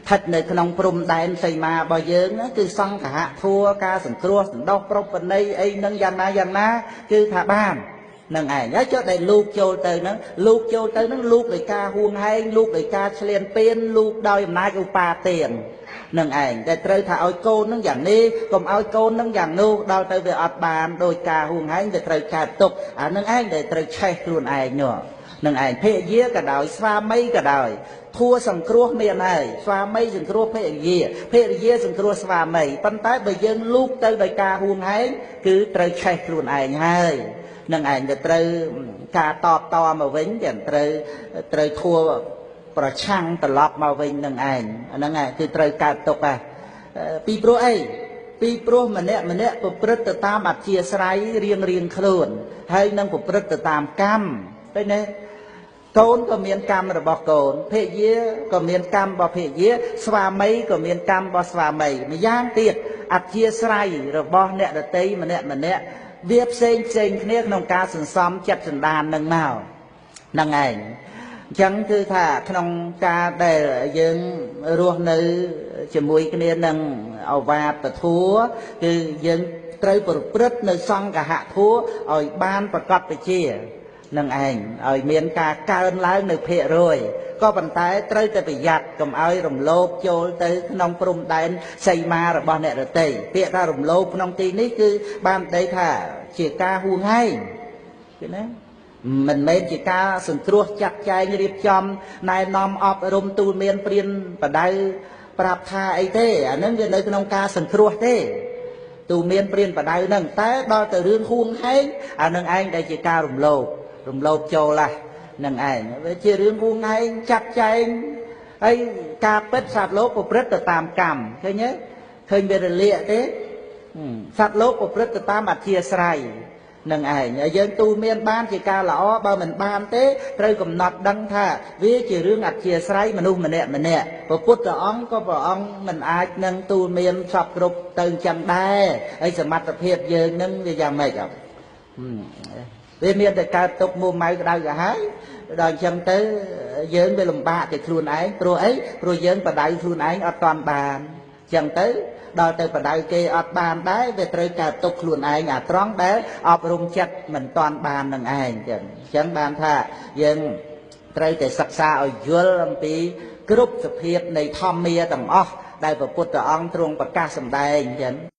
ស្ថិតនៅក្នុងព្រំដែនសីមារបស់យើងគឺសង្ឃហធัวការសង្គ្រោះសន្តោសប្រពណីអីនឹងយ៉ាងណាយ៉ាងណាគឺថាបាននឹងឯងហើយចុះដែលលូកចូលទៅហ្នឹងលូកចូលទៅហ្នឹងលូកដោយការហួងហែងលូកដោយការឆ្លៀនពៀនលូកដោយអំណាចឧបាទាននឹងឯងតែត្រូវថាឲ្យកូននឹងយ៉ាងនេះកុំឲ្យកូននឹងយ៉ាងនោះដល់ទៅវាអត់បានដោយការហួងហែងវាត្រូវកើតទុកអានឹងឯងដែលត្រូវឆេះខ្លួនឯងនោះនឹងឯងភរិយាក៏ដោយស្វាមីក៏ដោយធัวសង្គ្រោះមានហើយស្វាមីសង្គ្រោះភរិយាភរិយាសង្គ្រោះស្វាមីប៉ុន្តែបើយើងលូកទៅដោយការហួងហែងគឺត្រូវឆេះខ្លួនឯងហើយនឹងឯងទៅត្រូវការតបតមកវិញចឹងត្រូវធัวប្រឆាំងត្រឡប់មកវិញនឹងឯងហ្នឹងឯងគឺត្រូវកើតទុកហ่ะពីព្រោះអីពីព្រោះម្នាក់ម្នាក់ប្រព្រឹត្តទៅតាមអធិស្រ័យរៀងរៀងខ្លួនហើយនឹងប្រព្រឹត្តទៅតាមកម្មឃើញទេកូនក៏មានកម្មរបស់កូនភរិយាក៏មានកម្មរបស់ភរិយាស្វាមីក៏មានកម្មរបស់ស្វាមីម្យ៉ាងទៀតអធិស្រ័យរបស់អ្នកដទៃម្នាក់ម្នាក់វាផ្សេងផ្សេងគ្នាក្នុងការសន្សំចិត្តសន្តាននឹងមកហ្នឹងឯងអញ្ចឹងគឺថាក្នុងការដែលយើងរស់នៅជាមួយគ្នានឹងអវាទធัวគឺយើងត្រូវប្រព្រឹត្តនៅសង្ឃហធัวឲ្យបានប្រកបវិជ្ជានឹងឯងឲ្យមានការកើនឡើងនៅភាគរយក៏ប៉ុន្តែត្រូវតែប្រយ័ត្នកុំឲ្យរំលោភចូលទៅក្នុងព្រំដែនសីមារបស់អ្នកដទៃពាក្យថារំលោភក្នុងទីនេះគឺបានន័យថាជាការហួងហែងឃើញទេមិនមែនជាការសង្គ្រោះចាត់ចែងរៀបចំណែនាំអប់រំទូលមានព្រានបដៅប្រាប់ថាអីទេអានឹងវានៅក្នុងការសង្គ្រោះទេទូមានព្រានបដៅនឹងតែដល់ទៅរឿងហួងហែងអានឹងឯងដែលជាការរំលោភចូលហ่ะនឹងឯងវាជារឿងហួងហែងចាត់ចែងហើយការពិតសត្វលោកប្រព្រឹត្តទៅតាមកម្មឃើញទេឃើញវារលាកទេសត្វលោកប្រព្រឹត្តទៅតាមអធិស្រ័យនឹងឯងហើយយើងទូមានបានជាការល្អបើមិនបានទេត្រូវកំណត់ដឹងថាវាជារឿងអធិស្រ័យមនុស្សម្នាក់ម្នាក់ព្រះពុទ្ធអង្គក៏ព្រះអង្គមិនអាចនឹងទូមានសពគ្រប់ទៅចឹងដែរហើយសមត្ថភាពយើងនឹងវាយ៉ាងម៉េចអត់វាមានតែកើតទុកមួម៉ៅក្តៅក្រហាយដល់អញ្ចឹងទៅយើងវាលំបាកតែខ្លួនឯងព្រោះអីព្រោះយើងបដៅខ្លួនឯងអត់តាន់បានអញ្ចឹងទៅដល់ទៅបដៅគេអត់បានដែរវាត្រូវកើតទុកខ្លួនឯងអាត្រង់ដែលអប់រំចិត្តមិនតាន់បាននឹងឯងអញ្ចឹងបានថាយើងត្រូវតែសិក្សាឲ្យយល់អំពីគ្រប់សភាពនៃធម្មាទាំងអស់ដែលព្រះពុទ្ធអង្គទ្រង់ប្រកាសសម្ដែងអញ្ចឹង។